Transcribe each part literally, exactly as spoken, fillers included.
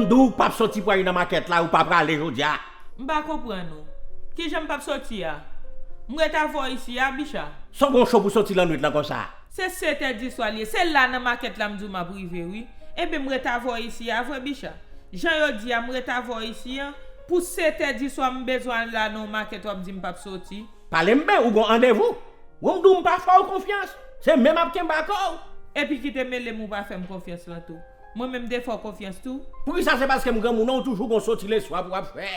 Di w p ap soti pou al nan makèt la, ou pa prale jodi a. M pa konprann ou. Kijan m p ap soti a? M ret avè w isi a, Bicha. Sa w gen cho pou soti lannwit lan konsa? Se sèt è di swa l ye. Se la nan makèt la m di w m ap rive, wi. Enben, m ret avè w isi a vre, Bicha. Jan yo di a, m ret avè w isi an. Pou sèt è di swa, m bezwen al la nan yon makèt, w ap di m p ap soti. Pale m byen, ou gon randevou? Ou m di w m pa fè w konfyans. Se menm ap kenbe ak ou. Epi kite mele m ou pa fè m konfyans lan tou. Mwen menm m te fè w konfyans tou. Poukisa se paske m granmoun an ou toujou gon soti leswa pou w ap fè?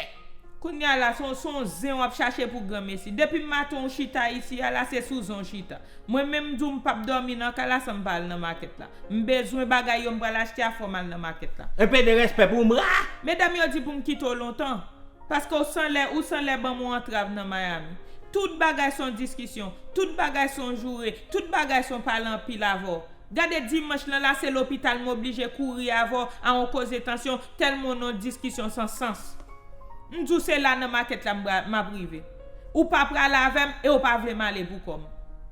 Kounye a la, se yon, se yon zen w ap chache pou granmesi. Depi maten w chita isi a la, se sou zen w chita. Mwen menm m di w m p ap dòmi nan kay la san m pa al nan makèt la. M bezwen bagay yo m pral achte a fò m al nan makèt la. Enpe de respè pou mwen. Medam yo di pou m kite w lontan. Paske w sanlè, ou sanlè ban m yon antrav nan Miami. Tout bagay se yon diskisyon, tout bagay se yon joure, tout bagay se yon pale anpil avè w. Gade dimanch lan la, se lopital m oblije kouri avè w a yon koze tansyon, tèlman w nan yon diskisyon san sans. M di w se la nan makèt la m pra-, m ap rive. Ou pa prale avè m e w pa vle m ale pou kò m.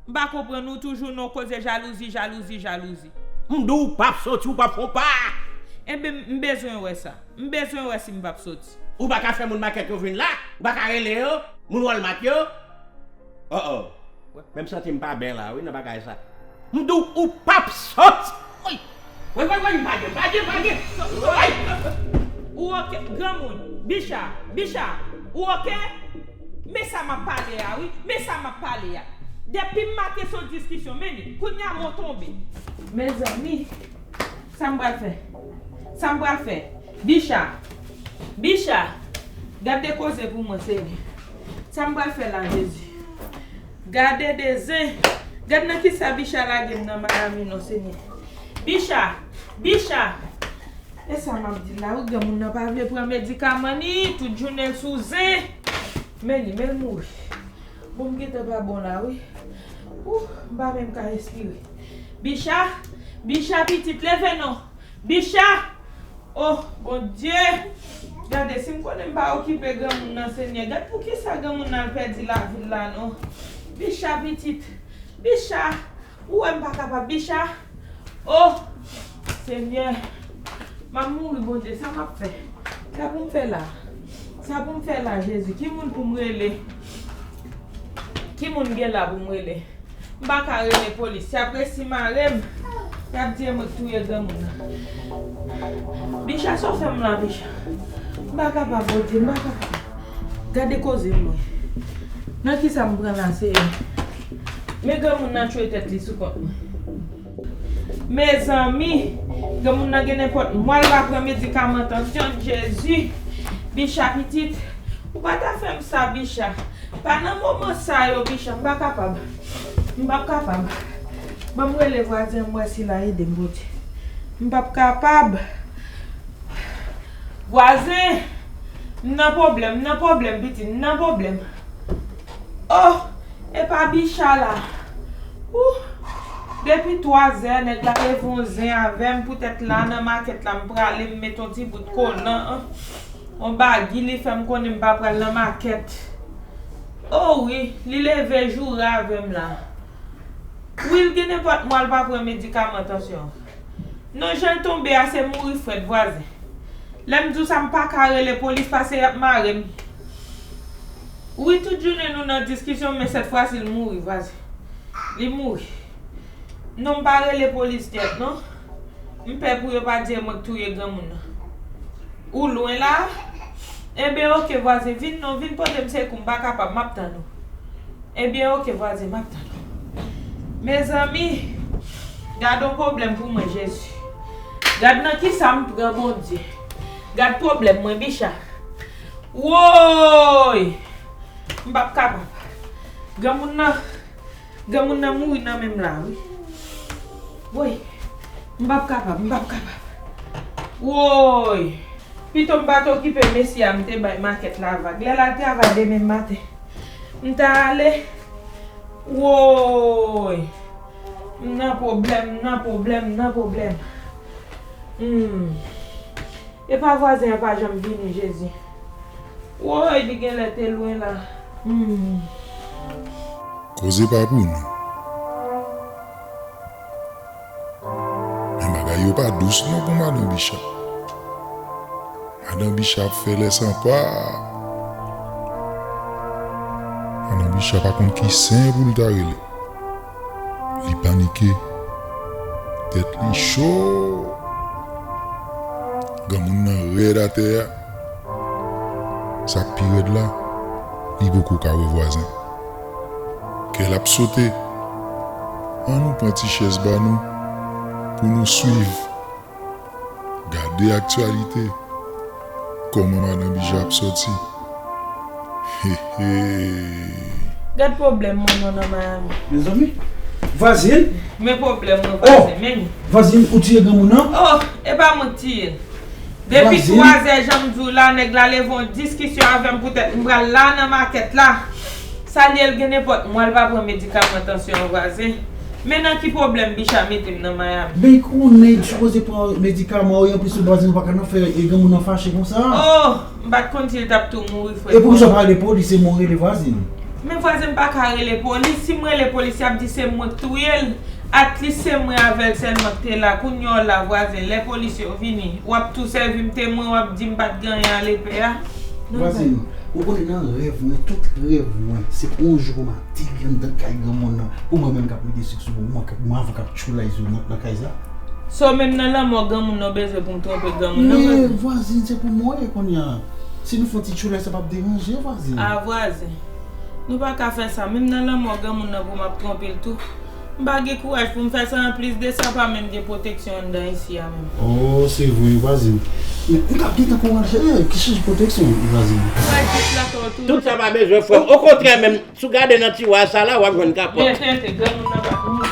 M pa konprann ou toujou nan yon koze jalouzi, jalouzi, jalouzi. M di w p ap soti, ou p ap fè yon pa. Enben, m bezwen wè sa. M bezwen wè si m p ap soti. Ou pa ka fè moun makèt yo vin la? Ou pa ka rele yo? Moun Walmart yo? Oh, oh. Men m santi m pa byen la, wi, nan bagay sa. M di w, ou p ap soti! Woy! Woy, woy, woy, m pa byen, m pa byen, m pa byen! Woy! Ou oke, granmoun? Bicha, Bicha, ou oke? Men sa m ap pale a, wi. Men sa m ap pale a. Depi m maten se yon diskisyon, men li. Kounye a mwen tonbe. Mezanmi. Sa m pral fè? Sa m pral fè? Bicha! Bicha! Gad de koze pou mwen, Senyè. Sa m pral fè la, Jezi? Gade de zen! Gad nan kisa Bicha lage m nan Miami non, Senyè. Bicha! Bicha! E sa m ap di la, wi, granmoun nan pa vle pran medikaman ni, tout jounen l sou zen. Men li, men l mouri. Bon, m gentan pa bon la, wi. Ou, m pa menm ka respire. Bicha, Bicha pitit, leve non. Bicha! Oh, Bondye! Gade, si m konnen m pa okipe granmoun nan, Senyè, gad poukisa granmoun nan al pèdi lavi l la, non. Bicha pitit, Bicha! Ou wè m pa kapab, Bicha? Oh! Senyè, m ap mouri, Bondye, sa m ap fè? Sa pou m fè la? Sa pou m fè la, Jezi? Ki moun pou m rele? Ki moun gen la pou m rele? M pa ka rele polis. Y ap resi mare m. Y ap di e mwen k touye granmoun nan. Bicha, sa w fè m la, Bicha? M pa kapab, Bondye, m pa kapab. Gade koze m, mwen. Nan kisa m pran la, Senyè? Men granmoun nan tchwe tèt li sou kont mwen. Mezanmi, granmoun nan gen nenpòt mwa l pa pran medikaman tansyon, Jezi. Bicha pitit, ou pa ta fè m sa, Bicha. Pa nan moman sa yo, Bicha, m pa kapab. M p ap kapab. Ban m rele vwazen m wè si l a ede m, Bondye. M p ap kapab. Vwazen, m nan pwoblèm, m nan pwoblèm, pitit, m nan pwoblèm. Oh, e pa Bicha la. Ou, depi twazè, nèg la leve yon zen avè m, poutèt la nan makèt la, m prale, m met yon ti bout kolan, yon bagi, li fè m konnen m pa pral nan makèt. Oh wi, li leve joure avè m la. Wi, l gen nenpòt mwa l pa pran medikaman tansyon. Non, jan l tonbe a, se mouri frèt, vwazen. Lè m di w sa, m pa ka rele polis, pase y ap mare m. Wi, tout jounen nou nan diskisyon, men sèt fwa si l mouri, vwazen. Li mouri. Non, m pa rele polis nèt, non. M pè pou yo pa di e mwen k touye granmoun nan. Ou lwen la? Enben, oke, vwazen, vin non, vin pote m sekou, m pa kapab, m ap tann ou. Ebyen, oke, vwazen, m ap tann ou. Mezanmi, gad yon pwoblèm pou mwen, Jezi. Gad nan kisa m pran, Bondye. Gad pwoblèm mwen, Bicha. Woy! M p ap kapab. Granmoun nan, granmoun nan mouri nan men m la, wi. Woy! M p ap kapab, m p ap kapab. Woy! Pito m pa t okipe mesye a m te bay makèt la vag. Lè l al travay demen maten, m ta ale. Woy! M nan pwoblèm, m nan pwoblèm, m nan pwoblèm. Hmm. E pa vwazen an pa janm vini, Jezi. Woy, li genlè te lwen la. Hmm. Koze pa pou nou. Men bagay yo pa dous non pou madan Bicha. Madan Bicha ap fè lè san pa. Madan Bicha pa konn ki sen pou l ta rele. Li panike. Tèt li cho. Granmoun nan rèd atè a. Sa k pi rèd la, li poko ka wè vwazen. Kè l ap sote. Ann nou pran ti chèz ba nou pou nou swiv. Gade aktyalite. Kòman Madan Bicha ap sòti. He he. Gad pwoblèm mwen non nan Miami. Mezanmi. Vwazin. Men pwoblèm mwen Oh! Vwazen men. Vwazin, ou tiye granmoun nan? Oh, e pa mwen k tiye l. Depi Vwazin. Twazè jan m di w la, nèg la leve yon diskisyon avè m poutèt m pral la nan makèt la. Sa l ye l gen nenpòt mwa l pa pran medikaman tansyon an vwazen. Men nan ki pwoblèm Bicha mete m nan Miami. Ben konnen li sipoze pran medikaman ou anplis ou vwazin ou pa ka nan fè e granmoun nan fache konsa. Oh, m pa t konn si l t ap tou mouri frè. E poukisa w pa rele polis e mwen rele vwazin? Men vwazen m pa ka rele polis. Si m rele polis, y ap di se mwen k touye l. At least se mwen avè l sèlman k te la. Kounye a w la vwazen, lè polis yo vini, w ap tou sèvi m temwen, w ap di m pa t gen anyen ale pè a. Vwazin, ou konnen nan rèv mwen, tout rèv mwen, se pou yon jou pou m ateri anndan kay granmoun nan, pou mwen menm k ap mete sik sou mwen, k ap mwen avè w k ap tchoulay sou nan nan kay sa. So menm nan lanmò granmoun nan w bezwen pou m twonpe granmoun nan Men vwazen? Vwazin, se pou mwen kounye a. Si nou fè yon ti tchoulay sa p ap deranje vwazin. A vwazen. Nou pa ka fè sa. Menm nan lanmò granmoun nan pou m ap twonpe l tou. M pa gen kouraj pou m fè sa. Anplis de sa, pa menm gen pwoteksyon anndan isi a menm. Oh, se vre wi vwazin. Men m t ap gentan kouraje, ki chanje pwoteksyon vwazin? Sa jis la fè w tou. Tout sa pa bezwen frè m. Okontrè menm, si w gade nan tiwa sa la, w ap jwenn kapòt. Men tenten, granmoun nan pa pou mouri.